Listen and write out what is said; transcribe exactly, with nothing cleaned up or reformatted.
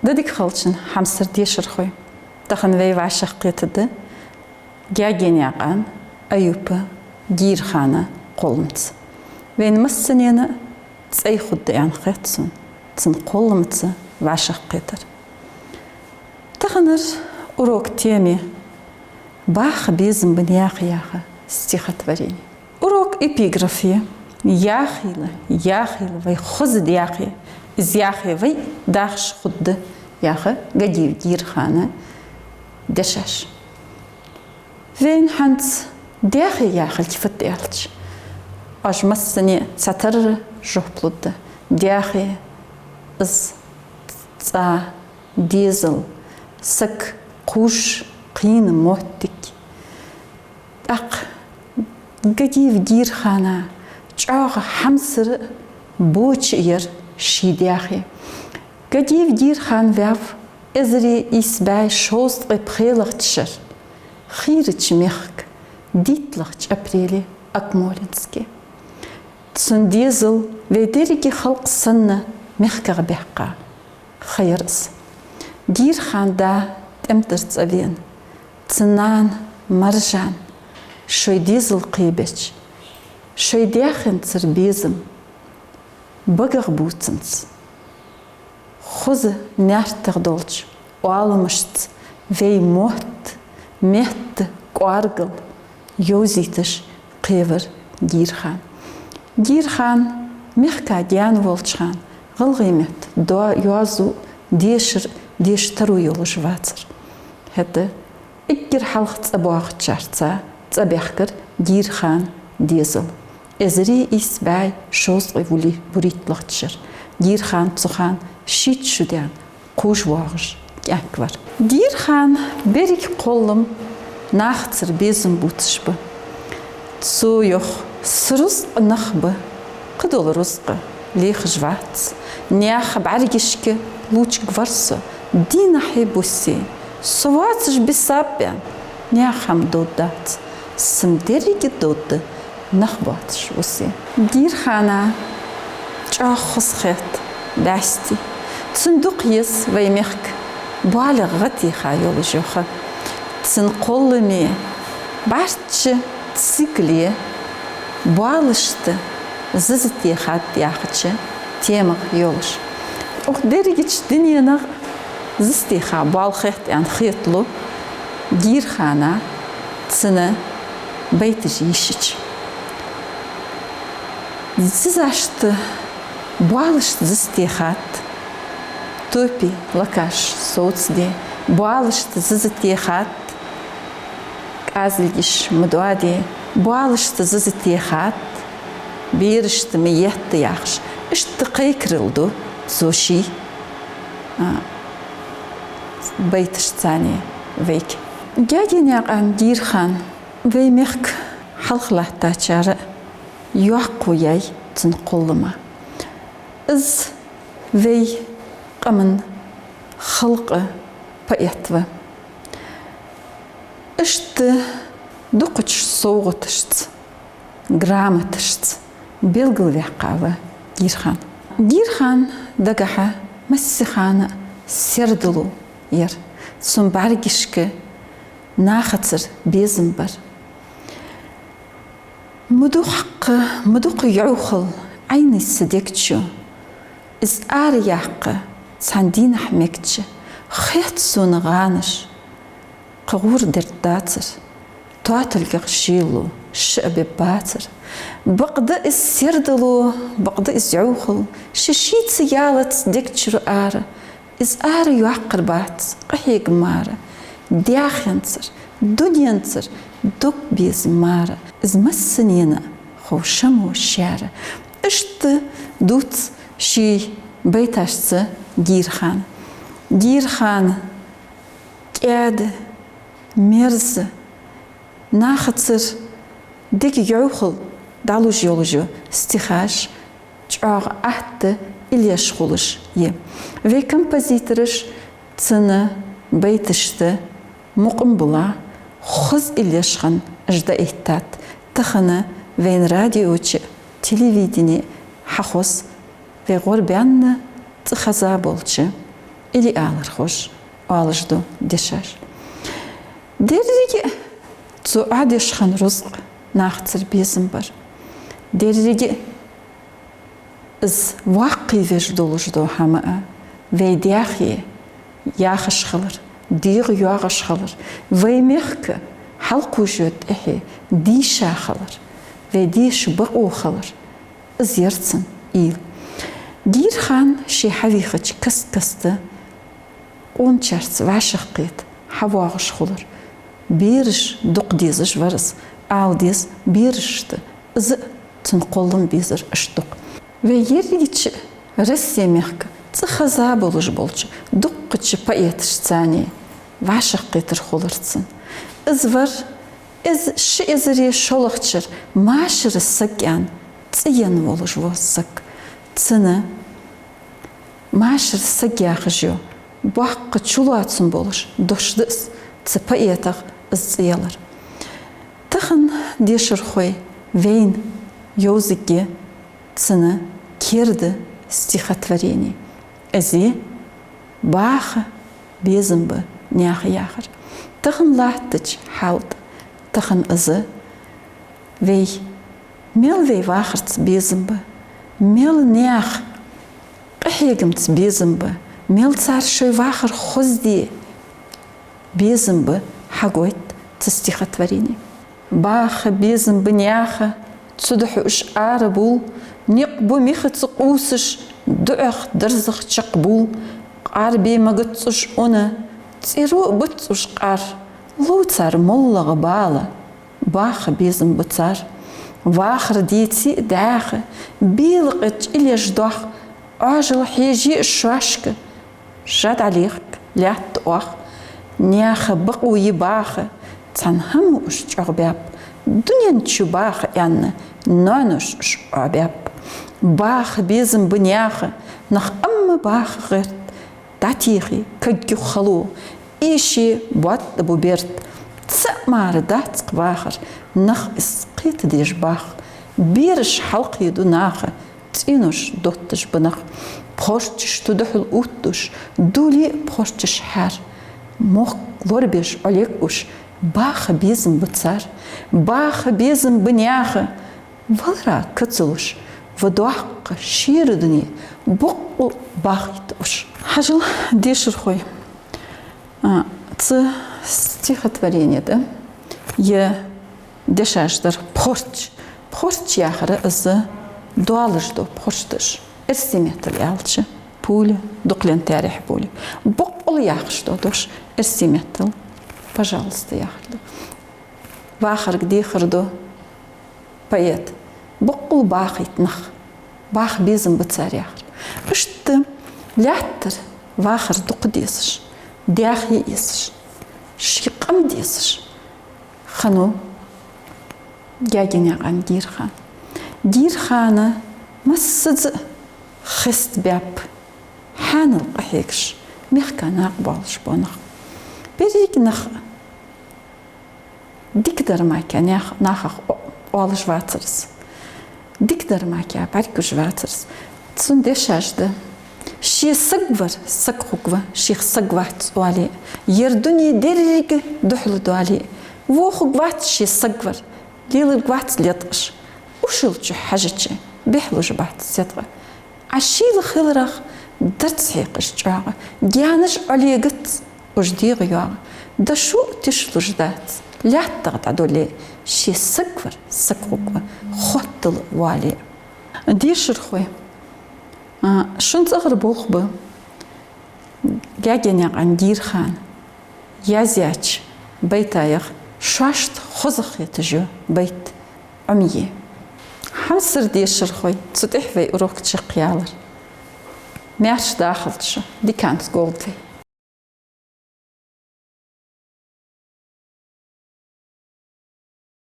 Ди дика хилда шун, хьамсара дешархой. Тахан вай вӀашагӀкхетаргда Гаьгенаькъан Аюпа «Гийрхана» кхолламца. Вайна массанена цӀай хургда аьнна хет сона цун кхолламца вӀашагӀкхетар. Таханара урока тема я «Баха безам ба наьха» яха стихотворени. Урока эпиграф я: «Яхийла, яхийла вай хоза даьхе, из яхе вай дахаш хургда» яха Гадиев Гийрхана дешаш. Вайна хӀанз даьхе яхилга фуд аьлча, оаш массане цхьатарра жоп лургда: даьхе — из цӀа, дезал, саг кхувш кхийна моттиг. ТӀаккха Гадиев Гийрхана чӀоагӀа хьамсара боча яр ший даьхе. Гадиев Гийрхан ваьв эзар ийс бӀаь шовзткъеи пхелагӀча шера хийрача мехка, дийтлагӀча апреле, Акмолинске. Цун дезал вай деррига халкъ санна мехках баьккха ха яр из. Гийрхана да тӀем тӀара цӀавена, цун нана Маржан шоай дезал кхебеча, шоай даьхенцара безам багах бувцанца, хоза наьртах долча оаламашца вай мотт, метта кӀоаргал йовзийташ кхевар Гийрхан. Гийрхан мехка даьнна волча хана гӀалгӀай метта доа-, йоазув, дешар деша таро йолаш вацар. ХӀаьта эггара хьалха цӀабоагӀачарца цӀабаьхкар Гийрхана дезал. Эзар ийс бӀаь шовзткъеи вури-, вурийтлагӀча шера. Гийрхан цу хана шийтта шу даьнна кхувш воагӀаш кӀаьнк вар. Гийрхана беррига кхоллам нахацара безам бувцаш ба. Цо йоах: «Са рузкъа нах ба, кхыдола рузкъа лехаш вац. Наьха бӀаргашка лувчаргвар со дийнахьеи бусеи. Со воацаш бисаб аьнна, наьха хӀама довргдац. Са-м деррига довргда, нах боацаш вусе». Гийрхана чӀоагӀа хоза хет даьсти. Цунна дукха еза вай мехка боалех гӀа теха йолаш йола ха. Цун кхолламе бӀарчча цикле «Боалашта зиза техад» яхача темах йолаш. Укх дерригача дуненах зиза теха боал хет аьнна хеталу Гийрхана цун байташ йийшача. Зизашта, боалашта зиза техад, топи лакаш совцаде, боалашта зиза техад, кӀазилгаш ма доаде, боалашта зиза техад, берашта ма етта яхаш. Иштта кхайкарал ду цо ший, а, байташца вайга. Гаьгенаькъан Гийрхан вай мехка хьалха латтачар йоккхо яьй цун кхоллама. Из вай къаман халкъа поэт ва. Иштта дукхача совгӀаташца, грамоташца белгалваьккха ва Гийрхан. Гийрхана дагахьа массахана сердало яр. Цун бӀаргашка нахацара безам бар. Ма дукха, ма дукха йӀовхал Ӏайнай са дег чу, из араяккха цхьан дийнахь мегача, хет сона гӀанаш кхы гӀур дергдацар, тоаталгах шело ша а беббацар. Бакъда из сердало, бакъда из йӀовхал, ше шийца ялац дег чура ара, из ара йоаккхар бац къахьега мара, даьхенцара, дуненцара дог беза мара, из массанена хов шамо шаьра. Иштта дувц ший байташца Гийрхан. Гийрхан кӀаьда, мерза, нахацара дег йӀовхал дӀалуш йолаш йола стихаш чӀоагӀа атта иллеш хулаш я. Вай композитораша цун байташта мукъам бала хоза иллеш хинна уж дӀаэттад тахан вайна радио чу, телевидене хьахоз вай гӀорбаьнна цӀихеза болча Или алархоша оалаш да дешаш. Деррига а цу Ӏодешача хана рузкъа нахацара безам бар. Деррига а из ваккхий веш долаш да хӀама а, вай даьхе яхаш хилар, дегӀайоагӀаш хилар, вай мехка хьалкхувш йола тӀехье дийша хилар, вай деша бокъо хилар. Из яр цун уйла. Гийрхана ше хьавийхача каст-каста къоначарца вӀашагӀкхета хьавоагӀаш хулар. Бераш дукха дезаш вар из, ала деза, берашта из а цун кхоллам безар иштта дукха. Вай ерригача Россе мехка цӀихеза болаш болча дуккхача поэташца а вӀашагӀкхетар хулар цун. Из вар из ши эзаре шоллагӀча шера Машар саг аьнна цӀи енна волаш вола саг. Цунна Машар саг яхаш йола боккха чулоацам болаш дош да из цу поэтах из цӀи ялар. Тахан, дешархой, вайна йовзаргья цун керда стихотворени. Из я «Баха безам ба наьха» яхар. Тахан латтача хьала тӀа, тахан из вай мел вай вахарца безам ба, мел наьха къахьегамца безам ба, мел цар шоай вахар хозде безам ба хьагойт цу стихотворени. Баха безам ба наьха, цудухьа уж арабул, никъ бу михаца къувсаш, дуӀах, дарзах чакхбул, къарбе магац уж уна, цӀеро а бац уж къар, лов цар моллагӀа бала. Баха безам ба цар. Вахар деце а дӀаьха, белакъа чӀилеш доах, Ӏоажал хьеже а шоашка, жа дӀалехк, лаьтта оах. Наьха бокъо я баха, цхьан хӀамо уж чӀоагӀбаьб, дунен чу баха аьнна, ноанош уж Ӏобаьб. Баха безам ба наьха, нах амма баха гӀерт, дӀатехе каггюх хало, эше боад бу берд. ЦаӀ мара дац-кх вахар, нах из кхетадеш бах. Бераш хьалкхийду наха, цӀенош дотташ ба нах. Пхорчаш цу духьал увтташ, дуле а пхорчаш хьар. Мохк лорабеш Ӏолегуш, баха безам ба цар. Баха безам ба наьха, валара ка ца луш, ва доккха шера дуне боккъал бахийт уж. Хьажал, дешархой, а, цу стихотворени тӀа ер дешаш дар пхорч. Пхорч яхар из доалаш дола пхорчдаш. Эрсий меттала аьлча, пуля, дукхален таьрахь пуля. Боккъал яхаш дола дош эрсий меттала «пожалуйста» яхар да. Вахарга дехар ду поэта. Боккъал бахийт нах, баха безам ба цар яхар. Иштта лаьттара вахар дукха дезаш, даьхе эцаш, ший къам дезаш хиннав Гаьгенаькъан Гийрхана. Гийрхана массаза а хестабаьб хьанал къахьегаш, мехка накъабоалаш бола нах. Беррига нах дикадар мара наьха-, нахах о-, оалаш вацар из. Дикадар мара бӀаргагуш вацар из. Цун дешаш да: «Ше саг вар, саг хургва, шийх саг вац оале а, ер дуне деррига духьала доале а, во хургвац ше саг вар, леларгвац леткъаш, ушал чу хьажача, бӀехлуш бац седкъа. Ӏа шийла хиларах дарц хьекхаш чӀоагӀа, гаьнаш Ӏолегац уж дегӀайоагӀа, дошо а тишлуш дац, лаьттах дӀадоле а, ше саг вар, саг хургва, хоттал воале а». Дешархой, а, шун цӀагӀара болх ба Гаьгенаькъан Гийрхана язъяьча байтаех шоашта хоза хеташ йола байт Ӏомае. Хьамсара дешархой, цу тӀехьа вай урок чакхъялар. Маьрша дахалда шо, диканца голдале.